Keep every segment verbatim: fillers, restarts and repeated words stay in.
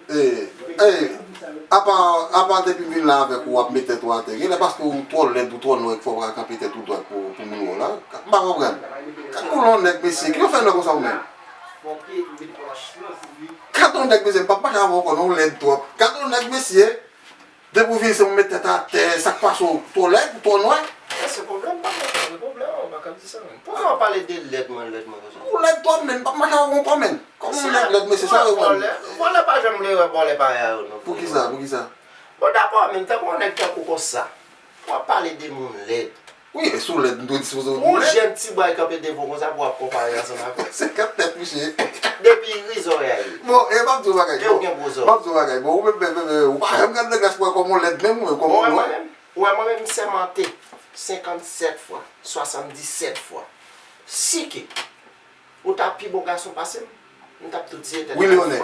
E, e, apa, apa depi m vin la avèk ou, w ap met tèt ou atè. Genlè paske ou twò lèd, ou twò nwè, ki fè w pa ka kanpe tèt ou dwat pou, pou moun wè w la. M pa konprann. Gad yon nèg, mesye, ki yo fè nèg konsa ou menm? Gad yon nèg, mesye, m p ap mache avè w ankò non, ou lèd twòp. Gad yon nèg, mesye. Depi w vin isit, ou met tèt atè, sa k pase w? Twò lèd, ou twò nwè? E se pwoblèm pa mwen, se pwoblèm, ou pa ka di sa menm. Poukisa w ap pale de lèd mwen, lèd mwen konsa? Ou lèd twòp, menn, m p ap mache avè w ankò, menn. Kòman ou lèd, lèd, mesye, sa yo menm? Vòlè, vòlè pa janm lè wè vòlè parèy a yo non. Poukisa, poukisa? Bon, dakò, menn, tankou yon nèg tankou konsa, w ap pale de moun lèd. Wi, e si w lèd, m dwe dispoze w pou lèd. Yon jèn ti bway kanpe devan w konsa pou w ap konpare ansanm avè l. Se kat tèt, mesye. Depi ri zòrèy. Bon, e m ap di w bagay. E ou gen gwo zòrèy. M ap di w bagay. Bon, ou menm, menm, menm, ou pa janm gade nan glas pou wè kòman w lèd menm, ou menm, kòman w nwè. Ou wè mwen menm, ou wè mwen menm, m sèmante senkannsèt fwa, swasanndisèt fwa. Si ke ou ta pi bon gason pase m, m t ap tou tiye tèt. Wi, Leonè.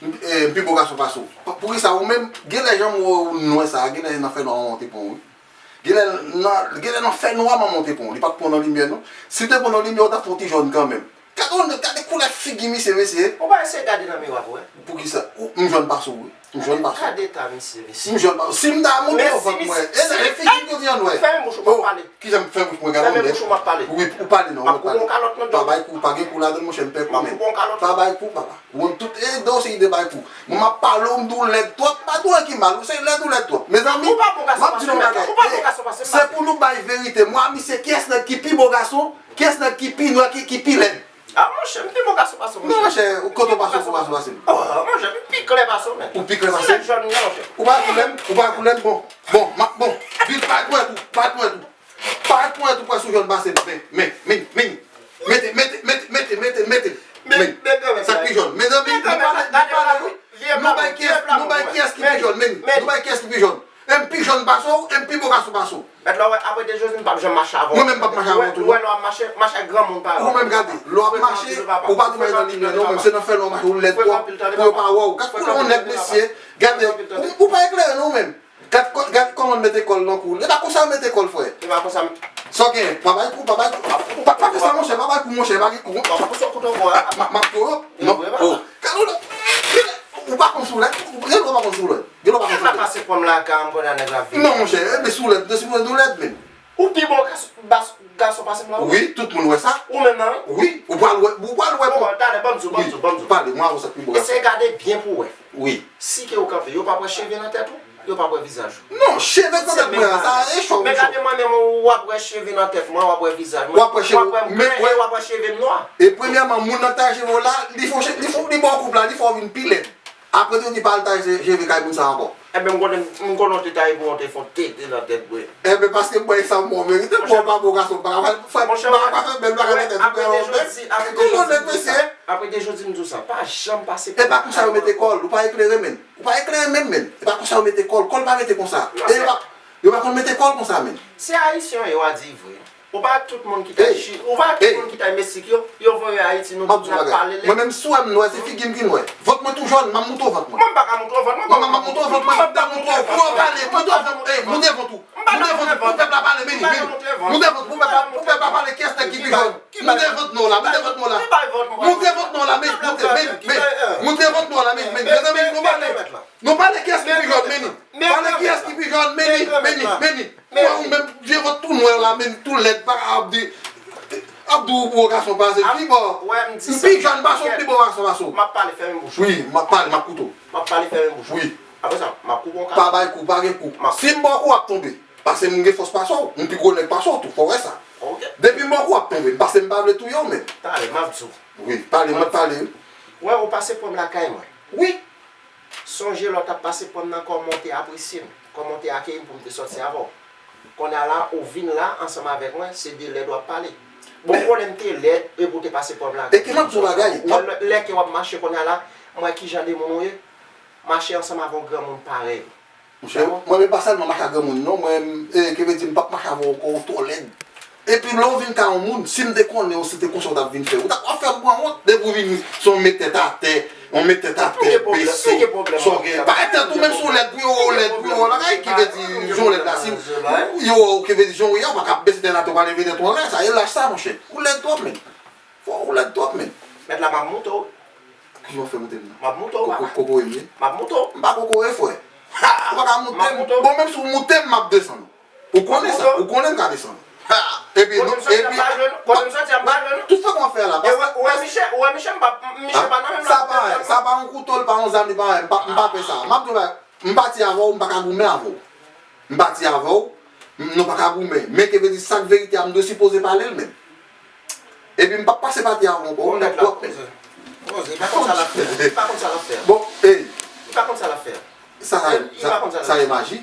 M, e, m pi bon gason pase w. Pou, poukisa ou menm, genlè jan m wè w nwè sa, genlè nan fènwa w monte pran w, wi. Genlè nan, genlè nan fènwa manman w te pran w. Li pa t pran w nan limyè, non. Si l te pran w nan limyè, ou t ap fè yon ti jòn kanmenm. Gade, gade koulè figi misye, mesye. Ou pa eseye gade nan miwa pou wè. Poukisa? Ou, m jòn pase w, wi. M jòn pase w. Gade eta misye, mesye. M jòn pase w. Si m ta montre w vant mwen. E, e figi m yo di an nwè. Fèmen bouch ou, m ap pale. Kijan m fèmen bouch mwen, gade yon nèg. Fèmen bouch ou, m ap pale. Wi, ou pale non, ou pale. M ap koupe yon kalòt nan do. Pa bay kou, pa gen kou ladan l, monchè, m pè kou menm. M ap koupe yon kalòt. Pa bay kou, papa. Ou konn tout, e, de yon seri de bay kou. Mwen m ap pale w, m di w lèd twòp, m pa di w anyen ki mal, ou se lèd ou lèd twòp. Mezanmi, m ap di nou yon bagay. E, se pou nou bay verite. Mwen a misye, kiyès nèg ki pi bo gason, kiyès nèg ki pi nwè, ki, ki pi lèd. A, monchè, m pi bo gason pase w, monchè. Non, monchè, ou kote w pase w, ou pase w pase m. Oh, monchè, m pi klè pase w, men. Ou pi klè pase m? Ti lèd jòn nan, monchè. Ou pa koulè m, ou pa koulè m, bon. Bon, m ap, bon. Vin parèt pou wè tou, parèt pou wè tou. Parèt pou wè tou, prèske ou jòn pase m. Men, men, men, men. Mete, mete, mete, mete, mete, mete. Men, men, men, sa k pi jòn. Mezanmi, nou pale, nou pale, wi. Nou bay kiyès, nou bay kiyès ki pi jòn, men. Nou bay kiyès ki pi jòn. E m pi jòn pase w, e m pi bo gason pase w. Mèt la, wè, apre de Jezi, m p ap janm mache avè w. Mwen menm m p ap mache avè w tou, non. Ou wè, lè w ap mache, mache ak granmoun parèy w. Ou menm gade, lè w ap mache, ou pa dwe mache nan limyè, non, menm se nan fènwa w mache, ou lèd twòp, pou yo pa wè w. Gad koulè yon nèg, mesye, gade, ou, ou pa eklere, non, ou menm. Gad kò-, gad kòman l mete kò l nan kou l. E pa konsa yo mete kò l, frè. E pa konsa m... Sa w gen? Pa bay kou, pa bay kou. Pa, pa, pa fè sa, monchè, pa bay kou, monchè, pa gen kou. Bon, pou sa w koute w bò a. M ap, m ap tou, non. Oh, gad ou la. Ou pa konn sou lèd. Ou gen dwa pa konn sou lèd. Gen dwa pa konn sou lèd. Nèg la pase pran m lakay, m konnen nèg la vini. Non, monchè, e, men sou lèd, men si w lèd ou lèd, men. Ou pi bon gason, bas-, gason pase m la, wi. Wi, tout moun wè sa. Ou menm nan, wi. Wi, ou pral wè, ou pral wè. Bon, bon, talè, ban m di w, ban m di w, ban m di w. Pale, mwen a ou sa k pi bon gason. Eseye gade byen pou w wè. Wi. Si ke ou kanpe, yo p ap wè cheve nan tèt ou, yo p ap wè vizaj ou. Non, cheve nan tèt mwen an, sa e cho, men gade mwen menm, w ap wè cheve nan tèt mwen, w ap wè vizaj mwen, w ap wè m klè, e w ap wè cheve m nwa. E premyèman, moun nan ki ta cheve w la, li fè w che-, li fè w, li ba w koup la, li fè w vin pi lèd. Apre tou, li pa al taye cheve kay moun sa ankò. Enben, m konnen, m konnen w te taye pou w te fè w tete nan tèt mwen. Enben, paske m wè sa m bon verite, m wè w pa bon gason, m pa ka fè, m pa ka fè bèl bagay nan tèt ou, frè, w wè. Kòman nèg mesye? Apre de jodi, m di w sa, pa janm pase. E pa konsa yo mete kò l, ou pa eklere menm. Ou pa eklere menm, menm. E pa konsa yo mete kò l, kò l pa rete konsa. E yo pa, yo pa konn mete kò l konsa, menm. Se ayisyen yo a di vre. Ou pa tout moun ki ta chi-, ou pa tout moun ki ta Meksik yo, yo voye Ayiti, nou tout n ap pale lè. Mwen menm si w wè m nwè, se figi m ki nwè. Vant mwen tou jòn, m ap montre w vant mwen. Mwen m pa ka montre w vant mwen. Mwen m ap montre w vant mwen, m ap montre w. Pou yo pale, montre vant, ey, montre vant ou. Montre vant pou pèp la pale, men, men. Montre vant pou pèp la, pou pèp la pale, kiyès nèg ki pi jòn. Montre vant nou la, montre vant nou la. Montre vant nou la, men, montre, men, men. Montre vant nou la, men, men. Mezanmi, nou pale. Nou pale kiyès ki pi jòn, men. Pale kiyès ki pi jòn, men, men, men. Wè, ou menm, je vant tou nwè la, men, tou lèd, pa ap di, ap di w bo gason pase m. Pi bon. M pi jòn pase w, m pi bon gason pase w. M ap pale, fèmen bouch ou. Wi, m ap pale, m ap koute w. M ap pale, fèmen bouch ou. Wi. Apre sa, m ap koupe yon ka. Pa bay kou, pa gen kou. Si m ba w kou, w ap tonbe. Paske m gen fòs pase w, m pi gwo nèg pase w tou, fò w wè sa. Ok. Depi m ba w kou, w ap tonbe, paske m pa vle touye w menm. Talè, m ap di w. Wi, pale, mwen pale, wi. Wè, ou pase pran m lakay mwen. Wi. Sonje lè w t ap pase pran m nan, kòman w te apresye m, kòman w te akeyi m pou m te sòti avè w. Kounye a la, ou vin la ansanm avèk mwen, se de lèd w ap pale. Bon, ou konnen m te lèd, epi w te pase pran m lakay mwen. E ki m ap di w bagay, lè, lè ke w ap mache kounye a la, m wè ki jan de moun ou ye. Mache ansanm avè yon granmoun parèy ou. Monchè, mwen menm pa sèlman mache ak granmoun, non. Mwen, e, ki vle di, m p ap mache avè w ankò, ou twò lèd. Epi lè w vin kay yon moun, si m te konnen w, se te konsa w t ap vin fè. Ou t ap fè m pran wont. Depi w vin, se yon met tèt atè, yon met tèt atè, bese, sa w gen. Parèt tèt ou menm si w lèd, pou yo wè w lèd, pou yo wè w bagay, ki vle di, jan w lèd la, si yo wè w, ki vle di, jan w ye a, ou pa ka bese tèt atè, ou pa leve tèt ou anlè, sa e laj sa, monchè. Ou lèd twòp, menm. Fò ou lèd twòp, menm. Mèt la, m ap montre w. Kijan w fè moute m nan? M ap moute w, papa. Koko, koko e m ye? M ap moute w. M pa koko e, frè. Ha! Ou pa ka moute m. M ap moute w. Bon, menm si w moute m, m ap desann ou. Ou konnen sa, ou konnen m ka desann ou. Ha! Epi nou, epi, kote m soti a, m pa jwenn ou. Tout sa w ap fè la, ou wè Michel, ou wè Michel, m pa, Michel pa nan menm la. Sa pa, sa pa yon kouto, li pa yon zam, li pa, m pa, m pa fè sa. M ap di w bagay, m pati avè w, m pa ka goumen avè w. M pati avè w, m, nou pa ka goumen. Men ke vle di sa k verite a, m dwe sipoze pale l menm. Epi m p ap pase pati avè w ankò, ou nèg twòp menm. Poze, poze, li pa konn sa l ap fè. Li pa konn sa l ap fè. Bon, ey. Li pa konn sa l ap fè. Sa, sa, sa e maji?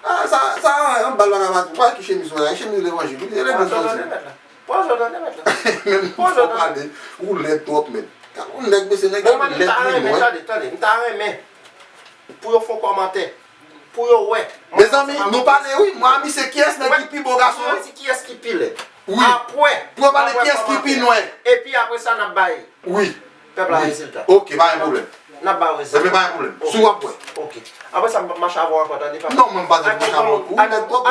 Ah, sa, sa, yon bal bagay maji. Ou pa wè ki chemiz mwen la, e chemiz levanjil, wi, e legliz Bondye. Pran Jordan, mèt la. Menm fò pale, ou lèd twòp, men. Ou nèg, mesye, nèg lèd, li nwè. Tande, tande, m ta renmen pou yo fè yon kòmantè, pou yo wè. Mezanmi, nou pale, wi, mwen a misye kiyès nèg ki pi bo gason. Mwen di kiyès ki pi lèd. Wi. Apre, pou yo pale kiyès ki pi nwè. Epi apre sa, n ap bay. Wi. Pèp la rezilta. Ok, pa gen pwoblèm. N ap ba w rezilta. Ebyen, pa gen pwoblèm. Si w ap wè. Ok. Apre sa, m p ap mache avè w ankò, tande, papa. Non, mwen pa t ap mache avè w. Ou lèd twòp.